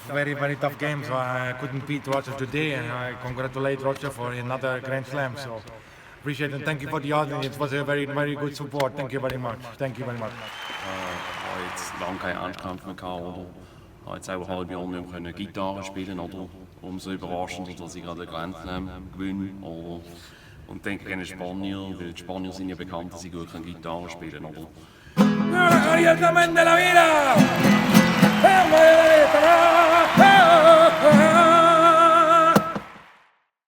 very very tough game. So I couldn't beat Roger today, and I congratulate Roger for another Grand Slam. So appreciate it. Thank you for the audience. It was a very good support. Thank you very much. Thank you very much. Ich habe jetzt lange keinen Ernstkampf mehr gehabt, oder? Ich habe jetzt auch eine halbe Jahr nicht mehr Gitarre spielen, oder? Umso überraschender, dass ich gerade einen Grand Slam gewinne, oder? Und denke gegen Spanier, weil die Spanier sind ja bekannt, dass sie gut Gitarre spielen, oder? ¡No, la Javier también de la vida! ¡Vamos,